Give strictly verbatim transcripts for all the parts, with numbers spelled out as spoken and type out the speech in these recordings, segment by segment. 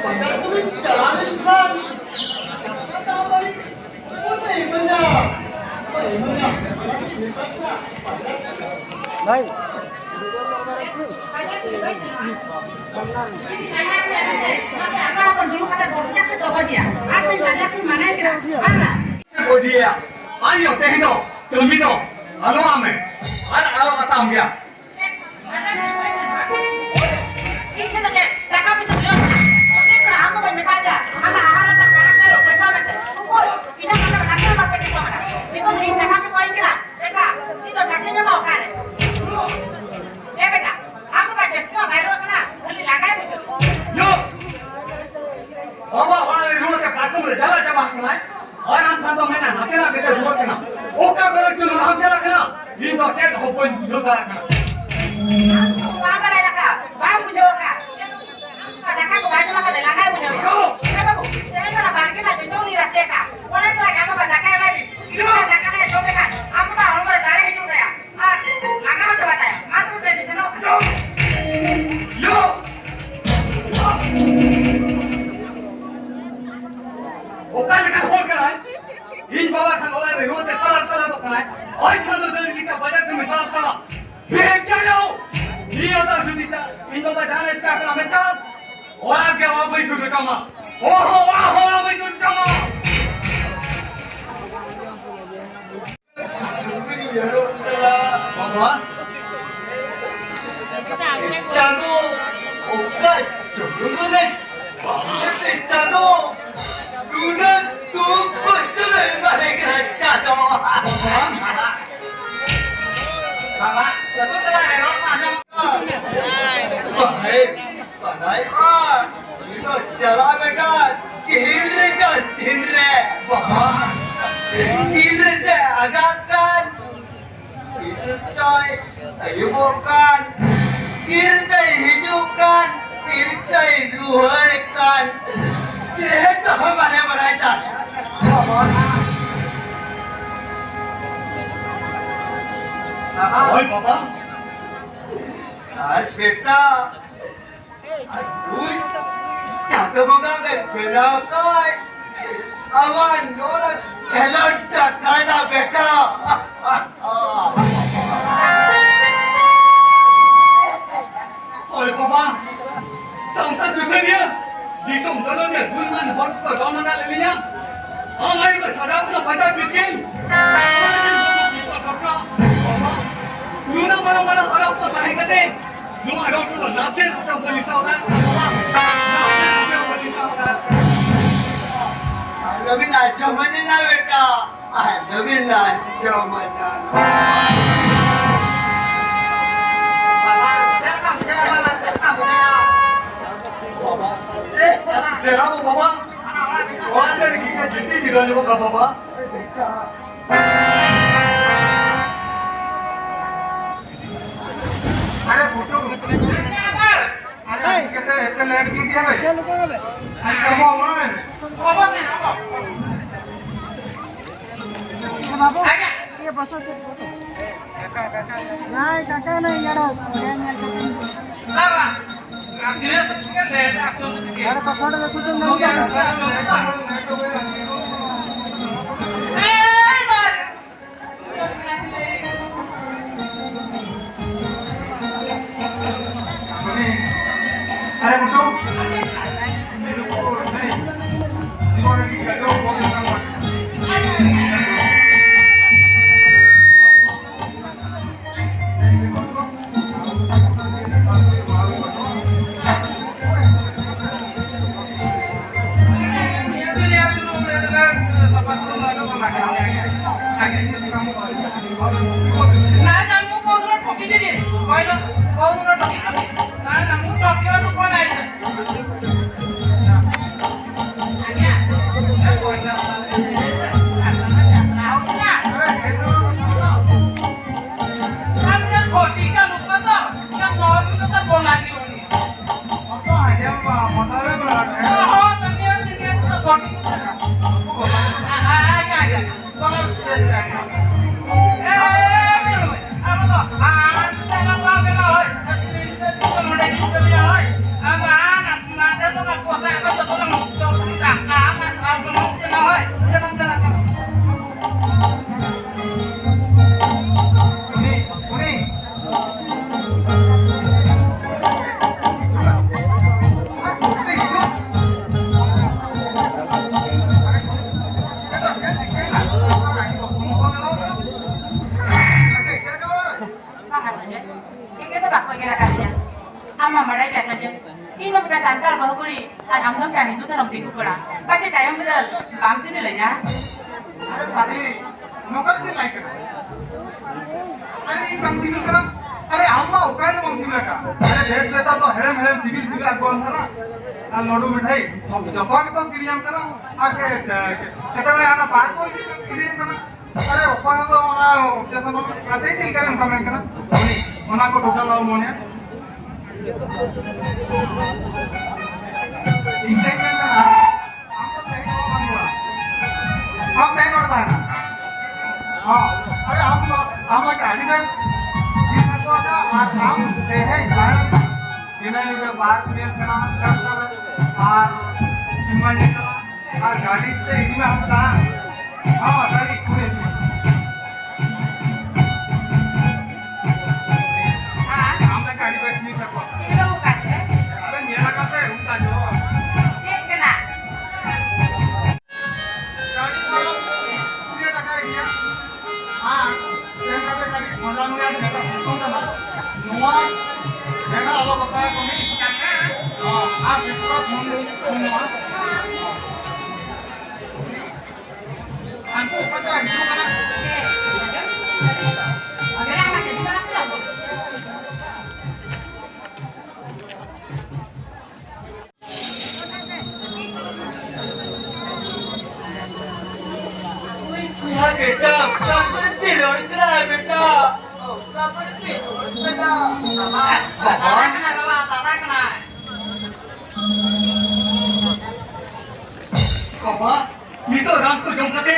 ᱵᱟᱡᱟᱨ ᱠᱟᱹᱢᱤ ᱪᱟᱞᱟᱣ ᱞᱮᱱᱠᱷᱟᱱ ᱴᱟᱠᱟ ᱛᱟᱢ ᱵᱟᱹᱲᱤᱡ ᱚᱠᱚᱭ ᱫᱚᱭ ᱤᱢᱟᱹᱧᱟ? ᱚᱠᱚᱭ ᱤᱢᱟᱹᱧᱟ? ᱚᱱᱟᱛᱮᱧ ᱢᱮᱛᱟᱫ ᱯᱮᱭᱟ, ᱵᱟᱡᱟᱨ ᱠᱟᱹᱢᱤ᱾ ᱵᱷᱟᱭ᱾ ᱵᱩᱡᱷᱤᱭᱟ᱾ ᱟᱨ ᱭᱚ ᱛᱮᱦᱮᱧ ᱫᱚ ᱠᱟᱹᱢᱤ ᱫᱚ ᱟᱞᱚ ᱟᱢᱮ ᱟᱨ ᱟᱞᱚ ᱟᱛᱟᱢ ᱜᱮᱭᱟ᱾ ᱤᱧ ᱴᱷᱮᱱ ᱫᱚ ᱪᱮᱫ ᱴᱟᱠᱟ ᱯᱚᱭᱥᱟ ᱫᱚ ᱵᱟᱹᱱᱩᱜᱼᱟ᱾ ᱚᱱᱟ ᱠᱷᱚᱱ ᱟᱢ ᱫᱚ ᱵᱟᱹᱧ ᱢᱮᱛᱟᱫ ᱯᱮᱭᱟ᱾ ᱦᱟᱱᱟ ᱟᱦᱟᱨ ᱨᱮ ᱛᱟᱦᱮᱸ ᱠᱟᱱᱟ, ᱯᱚᱭᱥᱟ ᱢᱮᱱᱛᱮ᱾ ᱩᱠᱩᱨ? ᱤᱧᱟᱹᱜ ᱢᱚᱱᱮ ᱨᱮ ᱞᱟᱹᱠᱛᱤ ᱵᱟᱯᱮ ᱴᱷᱤᱠᱟᱹ ᱠᱟᱫᱟ᱾ ᱱᱤᱛᱚᱜ ᱫᱚ ᱤᱧ ᱴᱟᱠᱟ ᱯᱮ ᱠᱚᱭᱤᱧ ᱠᱟᱱᱟ᱾ ᱵᱮᱴᱟ, ᱤᱧ ᱫᱚ ᱴᱟᱠᱟᱧ ᱧᱟᱢᱟ ᱚᱠᱟᱨᱮ? ᱮ ᱵᱮᱴᱟ, ᱟᱢ ᱫᱚ ᱵᱟᱭ ᱡᱟᱹᱥᱛᱤ ᱢᱟ ᱵᱟᱭ ᱨᱚᱲ ᱠᱟᱱᱟ, ᱠᱷᱟᱹᱞᱤ ᱞᱟᱸᱜᱟᱭ ᱵᱩᱡᱷᱟᱹᱣ᱾ ᱭᱳ! ᱵᱟᱵᱟ ᱚᱲᱟᱜ ᱨᱮ ᱨᱩᱣᱟᱹ ᱛᱮ ᱯᱟᱨᱠᱚᱢ ᱨᱮ ᱡᱟᱞᱟ ᱪᱟᱵᱟ ᱠᱟᱱᱟᱭ᱾ ᱟᱨ ᱟᱢ ᱠᱷᱟᱱ ᱫᱚ ᱢᱮᱱᱟ, ᱱᱟᱥᱮᱱᱟᱜ ᱜᱮᱥᱮ ᱨᱩᱣᱟᱹᱜ ᱠᱟᱱᱟ᱾ ᱚᱠᱟ ᱠᱚᱨᱮ ᱪᱚ ᱞᱟᱦᱟᱢ ᱪᱟᱞᱟᱜ ᱠᱟᱱᱟ, ᱤᱧ ᱫᱚ ᱪᱮᱫ ᱦᱚᱸ ᱵᱟᱹᱧ ᱵᱩᱡᱷᱟᱹᱣ ᱫᱟᱲᱮᱭᱟᱜ ᱠᱟᱱᱟ᱾ ᱟᱢ ᱫᱚ ᱵᱟᱢ ᱵᱟᱲᱟᱭ ᱟᱠᱟᱫ, ᱵᱟᱢ ᱵᱩᱡᱷᱟᱹᱣ ᱟᱠᱟᱫ᱾ ᱫᱟᱠᱟ ᱠᱚ ᱵᱟᱭ ᱡᱚᱢ ᱟᱠᱟᱫ, ᱞᱟᱸᱜᱟᱭ ᱵᱩᱡᱷᱟᱹᱣ ᱮᱫᱟ᱾ ᱮ ᱵᱟᱹᱵᱩ, ᱛᱮᱦᱮᱧ ᱫᱚ ᱚᱱᱟ ᱵᱟᱲᱜᱮ ᱨᱮᱱᱟᱜ ᱡᱚᱡᱚ ᱩᱱᱤ ᱨᱟᱥᱮ ᱟᱠᱟᱫ᱾ ᱚᱱᱟ ᱥᱟᱞᱟᱜ ᱟᱢ ᱵᱟᱵᱟ ᱫᱟᱠᱟᱭ ᱮᱢᱟᱭ ᱢᱮ᱾ ᱜᱤᱫᱽᱨᱟᱹ ᱫᱟᱠᱟ ᱞᱮ ᱡᱚᱢ ᱞᱮᱠᱷᱟᱱ ᱟᱢ ᱵᱟᱵᱟ ᱦᱚᱲᱢᱚ ᱨᱮ ᱫᱟᱲᱮ ᱦᱤᱡᱩᱜ ᱛᱟᱭᱟ᱾ ᱟᱨ ᱞᱟᱸᱜᱟ ᱦᱚᱸ ᱪᱟᱵᱟ ᱛᱟᱭᱟ᱾ ᱢᱟ ᱛᱚᱵᱮ ᱫᱮ ᱥᱮᱱᱚᱜ᱾ ᱚᱠᱟ ᱞᱮᱠᱟᱱ ᱦᱚᱲ ᱠᱟᱱᱟᱭ? ᱤᱧ ᱵᱟᱵᱟ ᱠᱷᱟᱱ ᱚᱲᱟᱜ ᱨᱮ ᱨᱩᱣᱟᱹ ᱛᱮ ᱛᱟᱞᱟᱥ ᱛᱟᱞᱟᱥᱚᱜ ᱠᱟᱱᱟᱭ᱾ ᱦᱚᱭ ᱠᱷᱟᱱ ᱫᱚ ᱫᱟᱹᱲ ᱞᱮᱠᱟ ᱵᱟᱡᱟᱨ ᱠᱟᱹᱢᱤ ᱛᱟᱞᱟᱥ ᱛᱟᱞᱟᱥ᱾ ᱦᱮᱸ, ᱪᱟᱞᱟᱣ! ᱱᱤᱭᱟᱹ ᱫᱚ ᱡᱩᱫᱤ ᱪᱟ-, ᱤᱧ ᱵᱟᱵᱟ ᱡᱟᱦᱟᱸ ᱨᱮ ᱪᱟ ᱠᱟᱱᱟ ᱢᱮᱛᱟᱢ, ᱚᱲᱟᱜ ᱜᱮ ᱚᱲᱟᱜ ᱵᱟᱹᱧ ᱥᱩᱨ ᱠᱟᱢᱟ᱾ ᱚᱦᱚ, ᱚᱲᱟᱜ ᱦᱚᱸ ᱚᱲᱟᱜ ᱵᱟᱹᱧ ᱥᱩᱨ ᱠᱟᱢᱟ᱾ ᱵᱟᱵᱟ᱾ ᱪᱟᱸᱫᱚ, ᱚᱠᱟ ᱪᱟᱸᱫᱚ ᱨᱮ ᱵᱟᱵᱟ ᱛᱮ ᱪᱟᱸᱫᱚ, ᱱᱩᱱᱟᱹᱜ ᱫᱩᱠ ᱠᱚᱥᱴᱚ ᱨᱮ ᱮᱢᱟᱞᱮ ᱠᱟᱱᱟ ᱪᱟᱸᱫᱚ᱾ ᱵᱟᱵᱟ, ᱡᱚᱛᱚ ᱴᱚᱞᱟ ᱨᱮ ᱨᱚᱲ ᱠᱚ ᱟᱸᱡᱚᱢᱚᱜ ᱠᱟᱱᱟ᱾ ᱵᱟᱦᱟᱭ, ᱵᱟᱦᱟᱭ, ᱟᱨ ᱩᱱᱤ ᱫᱚ ᱪᱟᱞᱟᱣ ᱵᱮᱴᱟ, ᱛᱤᱱ ᱨᱮ ᱪᱚ, ᱛᱤᱱ ᱨᱮ? ᱵᱟᱵᱟ, ᱛᱤᱱ ᱨᱮ ᱪᱚ ᱟᱜᱟᱜ ᱠᱟᱱ? ᱛᱤᱨᱮ ᱪᱚᱭ ᱟᱹᱭᱩᱵᱚᱜ ᱠᱟᱱ, ᱛᱤᱨᱮ ᱪᱚᱭ ᱦᱤᱡᱩᱜ ᱠᱟᱱ, ᱛᱤᱨᱮ ᱪᱚᱭ ᱨᱩᱣᱟᱹᱲ ᱠᱟᱱ, ᱪᱮᱫ ᱦᱚᱸ ᱵᱟᱞᱮ ᱵᱟᱲᱟᱭ ᱠᱟᱱ᱾ ᱵᱟᱵᱟ᱾ ᱵᱟᱵᱟ᱾ ᱦᱳᱭ ᱵᱟᱵᱟ᱾ ᱟᱨ ᱵᱮᱴᱟ, ᱟᱨ ᱱᱩᱭ ᱪᱟᱸᱫᱚ ᱵᱚᱸᱜᱟ ᱜᱮ ᱵᱮᱱᱟᱣ ᱠᱟᱭ᱾ ᱟᱵᱟᱨ ᱱᱚᱣᱟ ᱠᱷᱮᱞᱳᱰ ᱴᱟᱠᱟ ᱫᱟ ᱵᱮᱴᱟ᱾ ᱳᱭ ᱵᱟᱵᱟ, ᱥᱟᱶᱛᱟ ᱥᱩᱥᱟᱹᱨᱤᱭᱟᱹ, ᱫᱤᱥᱚᱢ ᱫᱚᱞᱚᱛ ᱨᱮ ᱜᱩᱱᱢᱟᱱ ᱦᱚᱲ ᱠᱚ ᱫᱚᱱ ᱟᱱᱟᱜ ᱞᱮᱱᱤᱧᱟ᱾ ᱟᱢ ᱟᱹᱰᱤ ᱠᱚ ᱥᱟᱡᱟᱣ ᱠᱟᱱᱟ ᱯᱟᱸᱡᱟ ᱵᱤᱛᱠᱤᱱ᱾ ᱩᱱᱟᱹᱜ ᱢᱟᱨᱟᱝ ᱢᱟᱨᱟᱝ ᱦᱚᱨᱚᱜ ᱠᱚ ᱛᱟᱦᱮᱸ ᱠᱟᱛᱮ, ᱱᱚᱣᱟ ᱨᱚᱲ ᱠᱚᱫᱚ ᱱᱟᱥᱮ ᱱᱟᱥᱮ ᱵᱟᱹᱧ ᱥᱟᱶ ᱫᱟᱲᱮᱭᱟᱜ ᱠᱟᱱᱟ ᱵᱟᱵᱟ᱾ ᱱᱟᱥᱮ ᱱᱟᱥᱮ ᱵᱟᱹᱧ ᱥᱟᱶ ᱫᱟᱲᱮᱭᱟᱜ ᱠᱟᱱᱟ᱾ ᱟᱞᱚᱵᱤᱱ ᱟᱸᱡᱚᱢ ᱢᱟᱹᱧ ᱱᱟ ᱵᱮᱴᱟ᱾ ᱟᱞᱚᱵᱤᱱ ᱟᱸᱡᱚᱢ ᱢᱟᱹᱧ ᱱᱟ᱾ ᱵᱟᱵᱟ, ᱪᱮᱫ ᱞᱮᱠᱟ ᱢᱮᱱᱟᱭᱟ ᱵᱟᱵᱟ? ᱪᱮᱫ ᱞᱮᱠᱟ ᱢᱮᱱᱟᱭᱟ? ᱫᱮᱞᱟ ᱵᱟᱵᱟ, ᱚᱲᱟᱜ ᱥᱮᱫ ᱨᱮᱜᱮ ᱠᱟᱹᱡ ᱡᱟᱹᱥᱛᱤ ᱡᱤᱨᱟᱹᱣ ᱧᱚᱜᱚᱜ ᱠᱟᱱᱟ ᱵᱟᱵᱟ᱾ अरे बुटू, अरे कैसे इतने लेट की दिया भाई? चलो, चलो, चलो। अरे कब हो, हो? बाबू, ये बसो, सर, बसो। नहीं, काका नहीं, यार, बढ़िया नहीं, काका नहीं। अरे पकौड़े देखो तो नहीं। अरे बुटू। ᱟᱨ ᱟᱢ ᱫᱚ ᱢᱤᱫᱴᱟᱝ ᱦᱤᱱᱫᱩ ᱫᱷᱚᱨᱚᱢ ᱫᱤᱠᱩ ᱠᱚᱲᱟ, ᱯᱟᱪᱮ ᱛᱟᱭᱚᱢ ᱵᱤᱫᱟᱹᱞ ᱵᱟᱢ ᱥᱤᱵᱤᱞ ᱞᱮᱱᱟ? ᱟᱨᱮ ᱵᱟᱵᱨᱮ, ᱱᱚᱝᱠᱟ ᱫᱚ ᱪᱮᱫ ᱞᱟᱹᱭ ᱠᱟᱱᱟ? ᱟᱨᱮ ᱤᱧ ᱵᱟᱝ ᱥᱤᱵᱤᱞ ᱠᱟᱱᱟ? ᱟᱨᱮ ᱟᱢ ᱢᱟ ᱚᱠᱟ ᱨᱮ ᱵᱟᱢ ᱥᱤᱵᱤᱞ ᱟᱠᱟᱫ? ᱟᱨᱮ ᱵᱮᱥ ᱵᱮᱥ ᱫᱚ ᱦᱮᱲᱮᱢ ᱦᱮᱲᱮᱢ ᱥᱤᱵᱤᱞ ᱥᱤᱵᱤᱞ ᱟᱹᱜᱩᱣᱟᱢ ᱠᱟᱱᱟ᱾ ᱟᱨ ᱞᱟᱹᱰᱩ ᱢᱤᱴᱷᱟᱹᱭ ᱡᱚᱛᱚᱣᱟᱜ ᱜᱮᱛᱚ ᱠᱤᱨᱤᱧᱟᱢ ᱠᱟᱱᱟ᱾ ᱟᱨ ᱪᱮᱫ, ᱪᱮᱫ, ᱪᱮᱫ ᱚᱱᱟ ᱯᱟᱨᱠ ᱠᱚ ᱤᱫᱤ ᱠᱟᱛᱮ ᱠᱤᱨᱤᱧᱟᱢ ᱠᱟᱱᱟ? ᱟᱨᱮ ᱚᱠᱚᱭ ᱦᱚᱸ ᱚᱱᱟ ᱚᱵᱡᱮᱠᱥᱚᱱ ᱵᱟᱹᱱᱩᱜ ᱠᱟᱛᱮ ᱪᱮᱫ ᱞᱮᱠᱟ ᱨᱮᱢ ᱠᱟᱹᱢᱤ ᱠᱟᱱᱟ? ᱩᱱᱤ ᱚᱱᱟ ᱠᱚ ᱴᱳᱴᱟᱞ ᱟᱞᱚᱢ ᱢᱚᱱᱮᱭᱟ᱾ ᱤᱧ ᱴᱷᱮᱱ ᱢᱮᱱ ᱠᱟᱱᱟ, ᱟᱢ ᱫᱚ ᱛᱮᱦᱮᱧ ᱦᱚᱸ ᱵᱟᱢ ᱨᱚᱲᱟ᱾ ᱟᱢ ᱛᱮᱦᱮᱧ ᱨᱚᱲ ᱛᱟᱦᱮᱱᱟ᱾ ᱦᱚᱸ, ᱟᱨᱮ ᱟᱢ ᱫᱚ, ᱟᱢ ᱞᱟᱹᱜᱤᱫ ᱟᱹᱰᱤ ᱵᱮᱥ ᱤᱧ ᱟᱹᱜᱩ ᱟᱠᱟᱫᱟ, ᱟᱨ ᱟᱢ ᱛᱮᱦᱮᱧ ᱛᱟᱦᱮᱱ ᱤᱱᱟᱹ ᱧᱤᱫᱟᱹ ᱵᱟᱨ ᱯᱤᱭᱟᱹ ᱠᱟᱱᱟ, ᱟᱨ ᱥᱤᱢᱟᱹ ᱧᱮᱞ ᱪᱟᱞᱟᱜ᱾ ᱟᱨ ᱜᱟᱹᱰᱤ ᱛᱮ ᱤᱫᱤ ᱢᱮ ᱦᱟᱯᱛᱟ᱾ ᱦᱚᱸ, ᱜᱟᱹᱰᱤ ᱠᱩᱞ ᱤᱫᱤ ᱢᱮ᱾ ᱦᱮᱸ, ᱟᱢ ᱞᱮᱠᱟ ᱟᱹᱰᱤ ᱵᱮᱥ ᱢᱤᱫ ᱥᱟᱠᱚᱢ᱾ ᱪᱮᱫ ᱞᱮᱠᱟ ᱵᱚᱠᱟ ᱛᱮ? ᱟᱨᱮ ᱧᱮᱞ ᱟᱠᱟᱫ ᱯᱮ, ᱩᱱᱤ ᱫᱚ ᱟᱸᱡᱚᱢᱚᱜᱼᱟ᱾ ᱪᱮᱫ ᱠᱟᱱᱟ? ᱜᱟᱹᱰᱤ ᱵᱷᱟᱲᱟ ᱠᱩᱲᱤ ᱴᱟᱠᱟ ᱤᱫᱤᱭᱟ᱾ ᱟᱨ ᱛᱮᱦᱮᱧ ᱠᱟᱛᱮ ᱠᱟᱹᱴᱤᱡ ᱢᱚᱡᱟ ᱢᱚᱡᱟ ᱡᱟᱭᱜᱟ ᱥᱮᱴᱮᱨ ᱠᱟᱱᱟ᱾ ᱱᱚᱣᱟ ᱡᱟᱭᱜᱟ ᱟᱞᱚ ᱵᱟᱛᱟᱭᱟ ᱠᱚ ᱢᱤᱫ᱾ ᱟᱨ ᱵᱮᱥᱛᱚ ᱯᱷᱳᱱ ᱫᱚ ᱯᱷᱳᱱ ᱱᱚᱣᱟ᱾ ᱦᱟᱱᱠᱩ ᱚᱠᱚᱭ ᱪᱚ ᱦᱤᱡᱩᱜ ᱠᱟᱱᱟ᱾ ᱵᱮᱴᱟ, ᱚᱠᱟ ᱠᱚᱨᱮ ᱯᱮ ᱨᱚᱲ ᱠᱟᱱᱟ ᱵᱮᱴᱟ? ᱚᱠᱟ ᱠᱚᱨᱮ ᱯᱮ ᱨᱚᱲ ᱠᱟᱱᱟ? ᱵᱟᱵᱟ᱾ ᱫᱟᱫᱟ ᱠᱟᱱᱟᱭ ᱵᱟᱵᱟ, ᱫᱟᱫᱟ ᱠᱟᱱᱟᱭ᱾ ᱵᱟᱵᱟ, ᱱᱤᱛᱚᱜ ᱨᱟᱱ ᱠᱚ ᱡᱚᱢ ᱠᱟᱛᱮ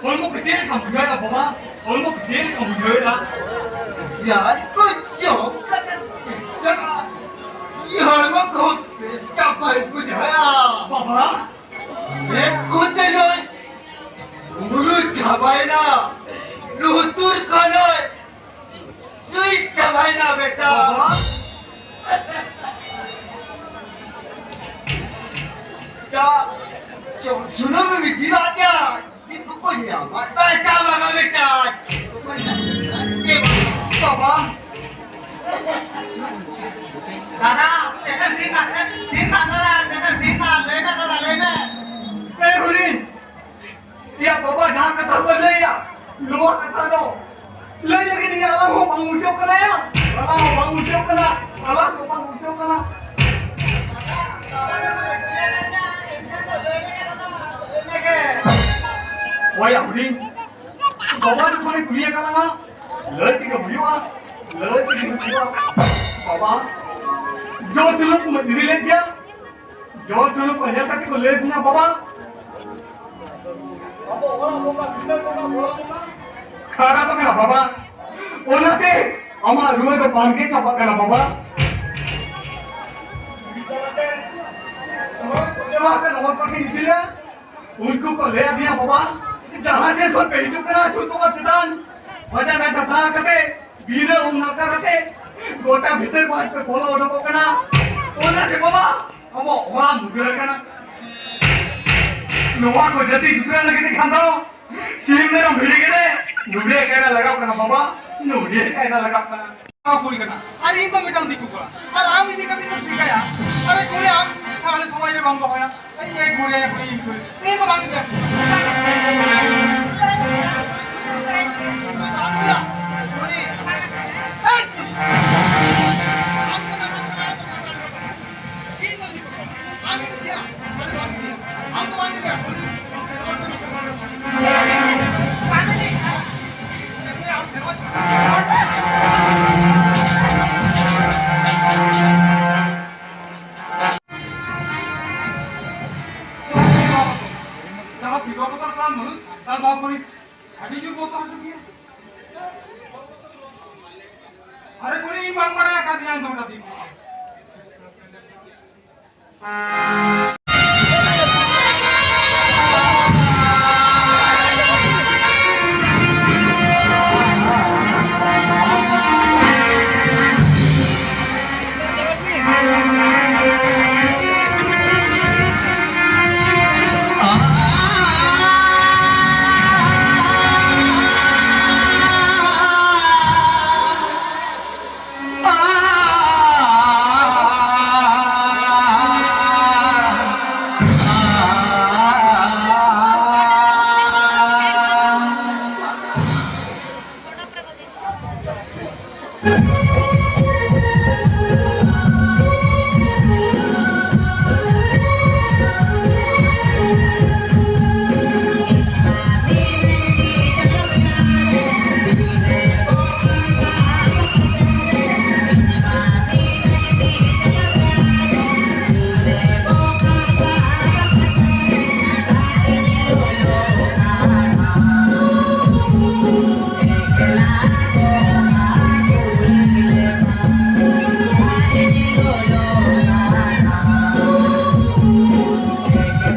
ᱦᱚᱲᱢᱚ ᱠᱚ ᱪᱮᱫ ᱞᱮᱠᱟᱢ ᱵᱩᱡᱷᱟᱹᱣᱮᱫᱟ ᱵᱟᱵᱟ? ᱦᱚᱲᱢᱚ ᱠᱚ ᱪᱮᱫ ᱞᱮᱠᱟᱢ ᱵᱩᱡᱷᱟᱹᱣᱮᱫᱟ? ᱨᱟᱱ ᱠᱚ ᱡᱚᱢ ᱠᱟᱛᱮ ᱦᱚᱲᱢᱚ ᱠᱚ ᱵᱮᱥ ᱜᱮ ᱵᱟᱭ ᱵᱩᱡᱷᱟᱹᱣᱟ᱾ ᱵᱟᱵᱟ, ᱢᱮᱫ ᱠᱚᱛᱮ ᱱᱚᱭ ᱵᱩᱨᱩ ᱪᱟᱵᱟᱭᱮᱱᱟ, ᱞᱩᱛᱩᱨ ᱠᱷᱚᱱ ᱱᱚᱭ ᱥᱩᱭ ᱪᱟᱵᱟᱭᱮᱱᱟ ᱵᱮᱴᱟ᱾ ᱵᱟᱵᱟ᱾ ᱪᱟ, ᱪᱚ, ᱥᱩᱱᱩᱢ ᱮᱢ ᱤᱫᱤ ᱞᱟᱫ ᱛᱮ ᱪᱮᱫ ᱠᱚᱠᱚ ᱧᱟᱢᱟ? ᱵᱟᱭ ᱪᱟ ᱵᱟᱜᱟ ᱵᱮᱴᱟ, ᱪᱮᱫ ᱠᱚᱠᱚ ᱧᱟᱢᱟ? ᱪᱮᱫ ᱵᱟᱵᱟ? ᱫᱟᱫᱟ, ᱪᱮᱫ ᱮᱢ ᱥᱤᱱ ᱫᱟ? ᱪᱮᱫ ᱮᱢ ᱥᱤᱱ ᱫᱟ ᱫᱟᱫᱟ? ᱪᱮᱫ ᱮᱢ ᱥᱤᱱ ᱫᱟ? ᱞᱟᱹᱭ ᱢᱮ ᱫᱟᱫᱟ, ᱞᱟᱹᱭ ᱢᱮ᱾ ᱮ ᱦᱩᱰᱤᱧ, ᱮᱭᱟ ᱵᱟᱵᱟ ᱡᱟᱦᱟᱸ ᱠᱟᱛᱷᱟ ᱠᱚ ᱞᱟᱹᱭᱟ, ᱱᱚᱣᱟ ᱠᱟᱛᱷᱟ ᱫᱚ ᱞᱟᱹᱭ ᱞᱟᱹᱜᱤᱫ ᱤᱧ ᱟᱞᱟᱝ ᱦᱚᱸ ᱵᱟᱝ ᱵᱩᱡᱷᱟᱹᱣ ᱠᱟᱱᱟ ᱭᱟ᱾ ᱟᱞᱟᱝ ᱦᱚᱸ ᱵᱟᱝ ᱵᱩᱡᱷᱟᱹᱣ ᱠᱟᱱᱟ, ᱟᱞᱟᱝ ᱦᱚᱸ ᱵᱟᱝ ᱵᱩᱡᱷᱟᱹᱣ ᱠᱟᱱᱟ᱾ ᱦᱳᱭ ᱭᱟ ᱦᱩᱰᱤᱧ, ᱵᱟᱵᱟ ᱡᱚᱠᱷᱚᱱᱮ ᱠᱩᱞᱤᱭᱮ ᱠᱟᱱᱟ, ᱞᱟᱹᱭ ᱛᱮᱜᱮ ᱦᱩᱭᱩᱜᱼᱟ, ᱞᱟᱹᱭ ᱛᱮᱜᱮ ᱦᱩᱭᱩᱜᱼᱟ᱾ ᱵᱟᱵᱟ, ᱡᱚ ᱥᱩᱱᱩᱢ ᱠᱚ ᱤᱫᱤ ᱞᱮᱫ ᱜᱮᱭᱟ, ᱡᱚ ᱥᱩᱱᱩᱢ ᱠᱚ ᱧᱮᱞ ᱠᱟᱛᱮ ᱠᱚ ᱞᱟᱹᱭ ᱟᱹᱫᱤᱧᱟ, ᱵᱟᱵᱟ, ᱟᱵᱚ ᱚᱲᱟᱜ ᱵᱚᱸᱜᱟ, ᱵᱷᱤᱛᱟᱹᱨ ᱵᱚᱸᱜᱟ, ᱵᱚᱞᱚ ᱵᱚᱸᱜᱟ ᱠᱷᱟᱨᱟᱯ ᱟᱠᱟᱱᱟ ᱵᱟᱵᱟ, ᱚᱱᱟᱛᱮ ᱟᱢᱟᱜ ᱨᱩᱣᱟᱹ ᱫᱚ ᱵᱟᱝᱜᱮ ᱪᱟᱵᱟᱜ ᱠᱟᱱᱟ ᱵᱟᱵᱟ᱾ ᱦᱚᱲ ᱠᱚ ᱥᱮᱵᱟ ᱠᱟᱱᱟ, ᱦᱚᱲ ᱠᱚ ᱴᱷᱮᱱ ᱤᱫᱤ ᱞᱮ᱾ ᱩᱱᱠᱩ ᱠᱚ ᱞᱟᱹᱭ ᱟᱹᱫᱤᱧᱟ, "ᱵᱟᱵᱟ, ᱡᱟᱦᱟᱸ ᱥᱮᱫ ᱠᱷᱚᱱ ᱯᱮ ᱦᱤᱡᱩᱜ ᱠᱟᱱᱟ, ᱪᱷᱩᱛ ᱵᱟᱵᱟ ᱪᱮᱛᱟᱱ ᱵᱷᱟᱡᱟ ᱨᱮ ᱡᱟᱛᱨᱟ ᱠᱟᱛᱮ, ᱵᱤᱱᱟᱹ ᱩᱢ ᱱᱟᱲᱠᱟ ᱠᱟᱛᱮ, ᱜᱚᱴᱟ ᱵᱷᱤᱛᱟᱹᱨ ᱵᱟᱦᱨᱮ ᱯᱮ ᱵᱚᱞᱚ ᱚᱰᱚᱠᱚᱜ ᱠᱟᱱᱟ, ᱚᱱᱟᱛᱮ ᱵᱟᱵᱟ, ᱟᱵᱚ ᱚᱲᱟᱜ ᱢᱩᱫᱟᱹᱨ ᱠᱟᱱᱟ᱾ ᱱᱚᱣᱟ ᱠᱚ ᱡᱟᱹᱛᱤ ᱥᱩᱫᱷᱟᱹᱨ ᱞᱟᱹᱜᱤᱫ ᱠᱷᱟᱱ ᱫᱚ ᱥᱤᱢ ᱢᱮᱨᱚᱢ ᱵᱷᱤᱲᱤ ᱜᱮᱞᱮ ᱱᱩᱰᱤᱭᱟᱹ ᱠᱟᱭᱨᱟ ᱞᱟᱜᱟᱣ ᱠᱟᱱᱟ ᱵᱟᱵᱟ, ᱱᱩᱰᱤᱭᱟᱹ ᱠᱟᱭᱨᱟ ᱞᱟᱜᱟᱣ ᱠᱟᱱᱟ᱾" ᱠᱩᱲᱤ ᱠᱟᱱᱟ᱾ ᱟᱨ ᱤᱧ ᱫᱚ ᱢᱤᱫᱴᱟᱝ ᱫᱤᱠᱩ ᱠᱚᱲᱟ᱾ ᱟᱨ ᱟᱢ ᱤᱫᱤ ᱠᱟᱛᱮ ᱫᱚ ᱪᱤᱠᱟᱹᱭᱟ? ᱟᱨᱮ ᱠᱩᱲᱤ ᱟᱢ ᱟᱞᱮ ᱥᱚᱢᱟᱡᱽ ᱨᱮ ᱵᱟᱢ ᱫᱚᱦᱚᱭᱟ᱾ ᱤᱧ ᱮ ᱠᱩᱲᱤ, ᱠᱩᱲᱤ, ᱠᱩᱲᱤ᱾ ᱱᱤᱭᱟᱹ ᱫᱚ ᱵᱟᱝ ᱤᱫᱤᱭᱟ᱾ ᱵᱟᱝ ᱤᱫᱤᱭᱟ᱾ ᱠᱩᱲᱤ᱾ ᱟᱢ ᱫᱚ ᱢᱮᱱᱟᱢ ᱠᱟᱱᱟ, ᱟᱢ ᱫᱚ ᱢᱮᱱᱟᱢ ᱠᱟᱱᱟ᱾ ᱤᱧ ᱫᱚ ᱫᱤᱠᱩ ᱠᱚᱲᱟ᱾ ᱟᱢ ᱤᱫᱤᱭᱟ᱾ ᱟᱨᱮ ᱵᱟᱝ ᱤᱫᱤᱭᱟ᱾ ᱟᱢ ᱫᱚ ᱵᱟᱝ ᱤᱫᱤᱭᱟ᱾ ᱠᱩᱲᱤ᱾ ᱡᱟᱦᱟᱸ ᱵᱤᱵᱟᱦᱚ ᱠᱟᱛᱷᱟ ᱥᱟᱱᱟᱢ ᱢᱟᱱᱩᱥ, ᱛᱟᱨ ᱵᱟᱯ ᱠᱩᱲᱤ ᱟᱹᱰᱤ ᱡᱳᱨ ᱵᱚᱛᱚᱨ ᱦᱚᱪᱚ ᱜᱮᱭᱟ᱾ ᱟᱨᱮ ᱠᱩᱲᱤ, ᱤᱧ ᱵᱟᱝ ᱵᱟᱲᱟᱭ ᱟᱠᱟᱫᱤᱧᱟ ᱤᱧ ᱫᱚ ᱢᱤᱫᱴᱟᱝ ᱫᱤᱱ᱾